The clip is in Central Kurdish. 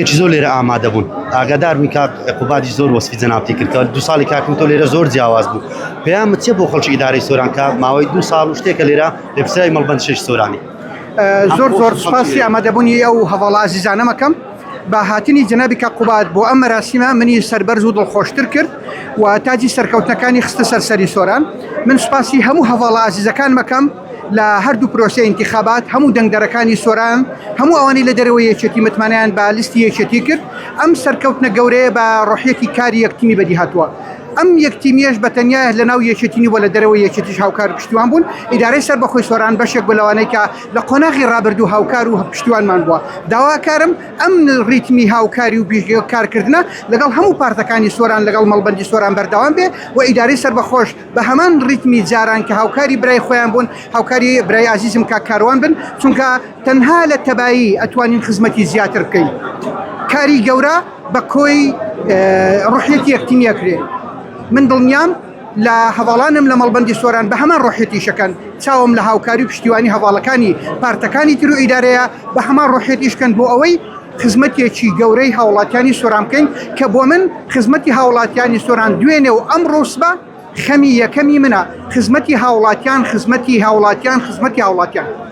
خەڵکێکی زۆر لێرە ئامادە بوون. ئاگادار بووین کاک قوبادیش زۆر وەسفی جەنابتی کرد کە دوو ساڵی کاکم تۆ لێرە زۆر جیاواز بوو. پەیامت چیە بۆ خەڵکی ئیدارەی سۆران کە ماوەی دوو ساڵ و شتێکە لێرە لێپرسراوی مەڵبەند شەش سۆرانی؟ زۆر زۆر سوپاسی ئامادەبوونی ئەو هەڤاڵە ئازیزانەم ئەکەم. بە هاتنی جەنابی کاک قوباد بۆ ئەم مەراسیمە منی سەربەرز و دڵخۆشتر کرد و تاجی سەرکەوتنەکانی خستە سەر سەری سۆران. من سوپاسی هەموو هەڤاڵە ئازیزەکانم ئەکەم لە هەردوو پرۆسەی ئینتیخابات، هەموو دەنگدەرەکانی سۆران، هەموو ئەوانەی لە دەرەوەی یەکێتی متمانەیان بە لیستی یەکێتی کرد. ئەم سەرکەوتنە گەورەیە بە ڕۆحیەتی کاری یەک تیمی بەدی هاتووە. ئەم یەک تیمیەش بە تەنیا لە ناو یەکێتی نیوە لە دەرەوەی یەکێتیش هاوکار و پشتیوان بوون. ئیدارەی سەربەخۆی سۆران بەشێک بوو لەوانەی کە لە قۆناغی ڕابردوو هاوکار و پشتیوانمان بووە. داواکارم ئەم ڕیتمی هاوکاری و کارکردنە لەگەڵ هەموو پارتەکانی سۆران لەگەڵ مەڵبەندی سۆران بەردەوام بێ و ئیدارەی سەربەخۆش بە هەمان ڕیتمی جاران کە هاوکاری برای خۆیان بوون هاوکاری برای ئازیزم کاک کاروان بن چونکە تەنها لە تەبایی ئەتوانین خزمەتی زیاتر بکەین کاری گەورە بە کۆی ڕحیەتی یەکتیمی ئەکرێ من دڵنیام لە هەواڵانم لە مەڵبندی سۆران بە هەمان ڕۆحێتیشەکەن چاوم لە هاوکاری و پشتیوانی هەواڵەکانی پارتەکانی تر و ئیدارەیە بە هەمان ڕۆحێتیشکەن بۆ ئەوەی خزمەتێکی گەورەی هاوڵاتیانی سۆران بکەین کە بۆ من خزمەتی هاوڵاتیانی سۆران دوێنێ و ئەمڕۆ و سبە خەمی یەکەمی منە خزمەتی هاوڵاتیان خزمەتی هاوڵاتیان خزمەتی هاوڵاتیان.